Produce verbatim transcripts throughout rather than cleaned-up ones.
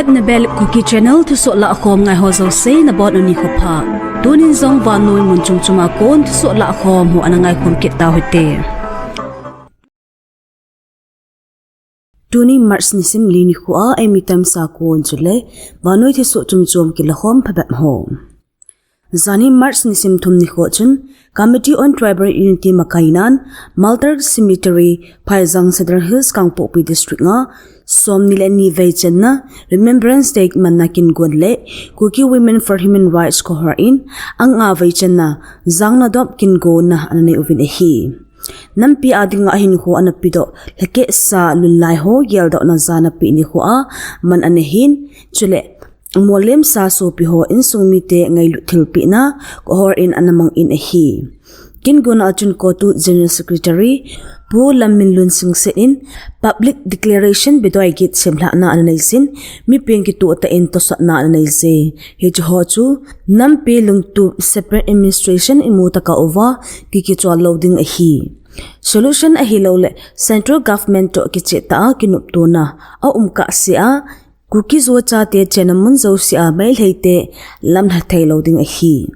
Nabel Kuki Channel thusoh lahkhom ngai ho jouse nabonun nikho pha. Tunin jong vannoi mun chom chom a kon thusoh lahkhom ho ana ngaikhom kit tauhite. Tuni March nisim li nikho a eimi tamsa kon chule vannoi thusoh chom chom kilakhom phabep ho. Jani March nisim thum nikho chun Committee on Tribal Unity makainan Martyr Cemetery, Phaijang, Sadar Hills, Kangpokpi District a somni le ni vei channa Remembrance Day manna kingon le Kuki Women for Human Rights khohor in ang nga vei channa jangnadop kingonna ananei uvin ahi. Nampi a dinga hinkho anapedoh lhakeh sa lunlai ho geldohna jana pe nikho a man anahin, chule molemsa sopi ho insung mite ngailut thilpehna khohor in anamang in ahi. Kingonna chun CoTU General Secretary Pu Lamminlun Singset in public declaration bedoi git semlhahna ananeiyin mipeng kitoh tah in tosotna ananeiye. Hiche ho chu nampi lungtup separate administration imu tah a uva kikichol lou ding ahi. Solution ahilouleh Central Government toh kicheh tah a kinoptona aum kahsea Kuki Zo chate chenna mun jousea Meiteite lamlha thei lou ding ahi.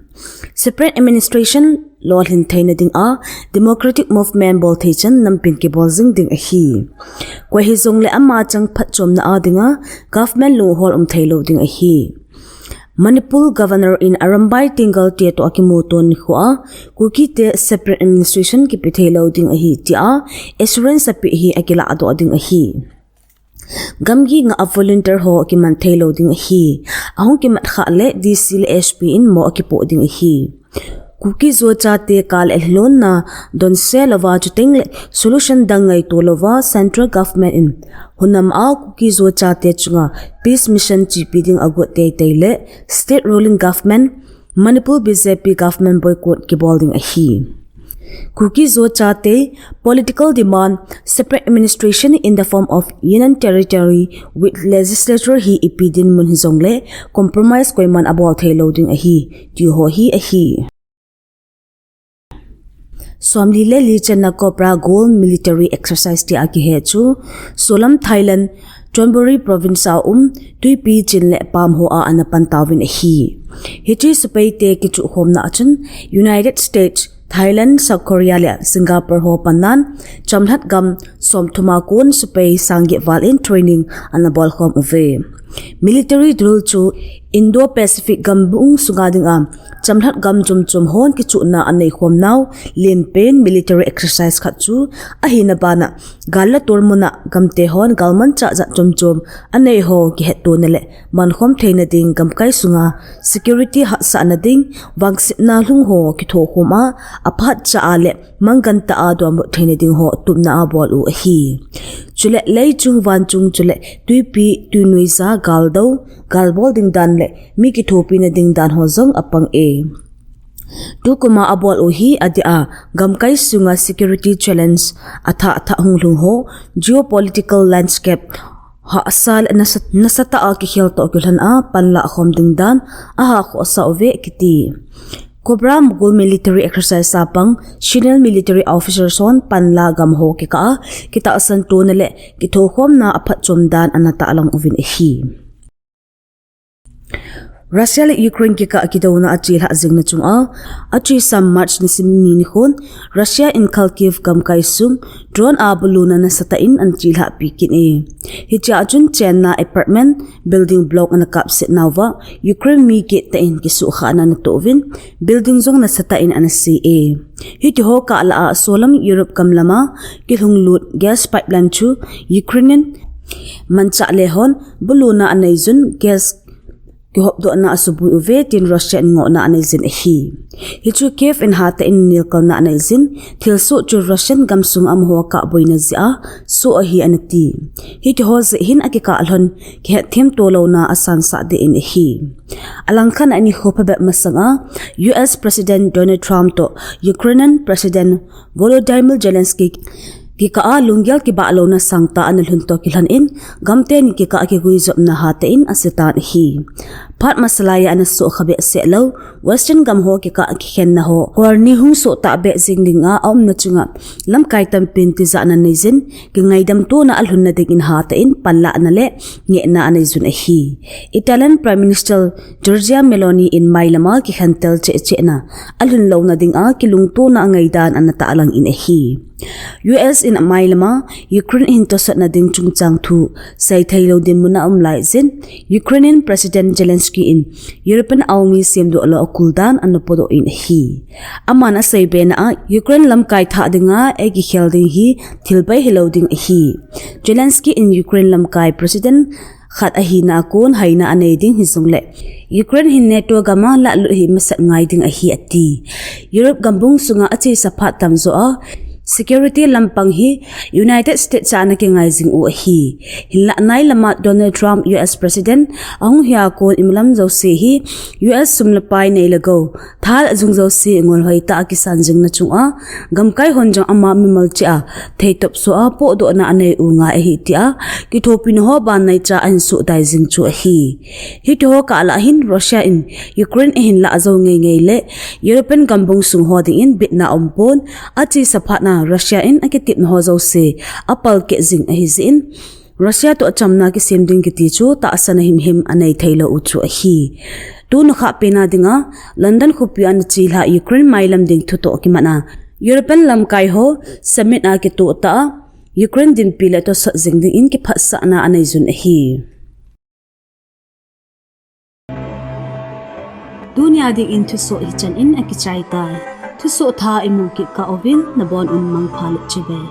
Separate administration lolhin theina dinga democratic movement bol thei chan nampin kibol jing ding ahi. Koi hijongle ama chang phatchomna a dinga government lunghol um thei lou ding ahi. Manipur Governor in Arambai Tenggol te toh akimuto nikho a Kuki te separate administration kipe thei lou ding ahi tia assurance apeh hi akiladoh ding ahi. Gamgi nga a volunteer ho kiman thei lou ding ahi. Ahung kimat khah le D C le S P in mo akipoh ding ahi. Kuki Zo chate kal le lhilonna donse louva chuteng le solution dang ngaito louva Central Government in hunam a Kuki Zo chate chunga peace mission chepi ding agot teitei le state ruling government Manipur B J P government boycott kibol ding ahi. Kuki Zo chate political demand separate administration in the form of Union Territory with legislature hi ipi dinmun hijongle compromise koiman abol thei lou ding ahi, ti ho hi ahi. Somli le li channa Cobra Gold military exercise tia kihe chu solam Thailand Chonburi province a um tuipi chin le pam ho a ana pan tauvin ahi. Hiche sepai te kichuh khomna achun United States, Thailand, South Korea le Singapore ho pannan chamlhat gam somthum a kon sepai sang get val in training ana bol khom uve. Military drill chu Indo-Pacific gambung sunga dinga chamlhat gam chomchom hon kichuhna anei khom nau lenpen military exercise khat chu ahina bana gal le tol muna gamte hon galmanchah jat chomchom anei ho kihettohna le mankhom theina ding gamkai sunga security hahsatna ding vangsetna lhung ho kithokhom a aphatcha a le mangantah a donbut theina ding ho tupna abol u ahi. Chule leichung vanchung chule tuipi tuinuija galdou galbol ding dan le mi kithopina ding dan ho jong apang e. Tukum a abol u hi adeh a gamkai sunga security challenge athah thah hung lhung ho geopolitical landscape hahsa le nasa, nasatah a kikhel toh kilhon a panla khom ding dan aha khohsah uve kiti. Cobra Mogul military exercise a pang senior military officers hon panla gam ho kikah a kitahsan tona le kithokhomna aphatchom dan ana tahlang uvin ahi. Russia le Ukraine kikah kidouna achelhah jingna chunga achesa March nisim ni nikhon Russia in Kharkiv gamkai sung drone a buluna nasatah in ana chelhah pi kit e. Hichea chun chenna apartment building block ana kapset nauva Ukraine mi get tah in kisuhkhahna anatoh uvin building jong nasatah in ana se e. Hitiho kah lah a solam Europe gam lama kilhunglut gas pipeline chu Ukrainian manchah le hon buluna aneiyun gas kihopdohna asuboi uve tin Russia in ngohna aneijin ahi. Hichu Kiev in hatah in nelkalna aneijin thilsoh chu Russian gamsung amaho akah boina jeh a soh ahi anati. Hitiho jeh hin akikah lhon kihetthem to louna asansah deh in ahi. Alangkhat a nikho phabep masanga U S President Donald Trump toh Ukrainian President Volodymyr Zelensky kikah a lunggel kibahlouna sangtah ana lhun toh kilhon in gamteni kikah a kiguijopna hatah in asetan ahi. Phat masa laiya ana soh kha behseh lou Western gam ho kikah kikhenna ho kor ni hung soh tahbeh jing dinga aumna chunga lamkai tampin tijatna neijin, kingaidam tona alhunna dingin hatah in panlahna le ngehna aneijun ahi. Italian Prime Minister Giorgia Meloni in mailama kikhentel chehchehna alhun louna dinga kilungtona angaidan ana tahlang in ahi. U S in amailama Ukraine ahin tosatna ding chungchang thu seithei lou dinmun a aum laijin, Ukrainian President Zelensky in European Army semdoh lou akuldan ana podoh in ahi. Aman aseibena a, Ukraine lamkai thah dinga eikikhel ding hi thil bei hilou ding ahi. Zelensky in Ukraine lamkai President khat ahina a kon haina anei ding hijongle, Ukraine hin NATO gama lahlut hi masat ngai ding ahi ati. Europe gambung sunga achesa phat tamjo a security lampang hi United States a ana kingai jing u ahi. Hinlah nailama Donald Trump U S President ahung hia kon imalam jouse hi U S sum le pai nei le gou, thal ajung jouse ngol hoitah a kisan jingna chunga gamkai hon jong ama mimal cheh a theitop soh a pohdohna anei u ngai ahi tia kithopina ho ban naicha ahin sohdai jing chu ahi. Hitiho kah lah hin Russia in Ukraine ahin lah jou ngeingei le European gambung sung ho dingin bitna aumpon, achesa phatna Russia in akitepna ho jouse apalkeh jing ahijeh in, Russia toh chamna kisem ding kiti chu tahsanna himhim anei theilou u chu ahi. Tuna khah pena dinga London khopia ana chelhah Ukraine mailam ding thutoh kimatna European lamkai ho summit a kitoh tah a Ukraine dinpi le tosot jing dingin kiphatsahna aneijun ahi. Tunia dingin thusoh hichan in akichaitai. Thusoh thah imu kit kah uvin nabon un mangpha le chibai.